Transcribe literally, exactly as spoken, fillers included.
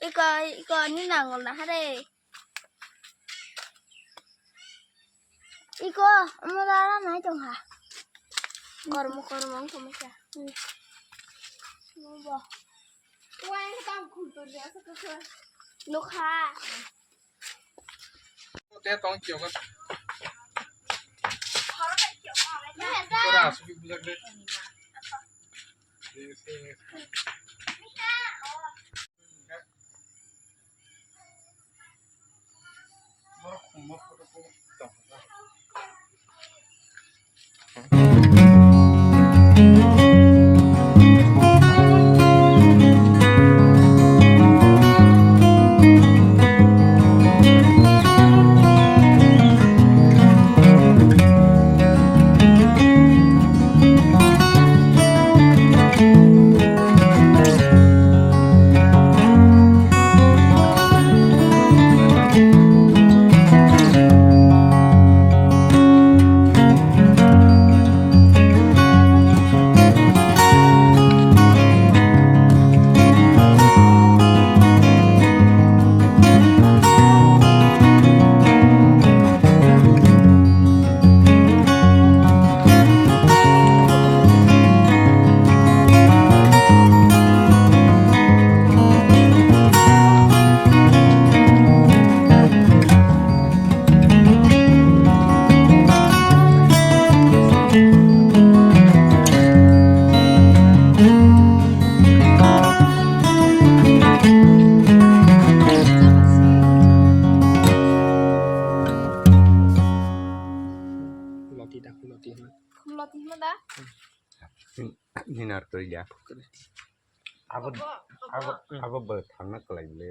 Iko, iko ni nangol na hare. Iko, omo dara nai tong ha. Kormo, kormo, ang tong kha. Omo bo. Wai, ang tang khul to dia, sa to sa. Nukha. Te tong kyo ka. Tora, subi bulak de. Loti da, loti hima. Loti hima da? Ninar toi ya. Abo, abo, abo bo thangna kwlai le.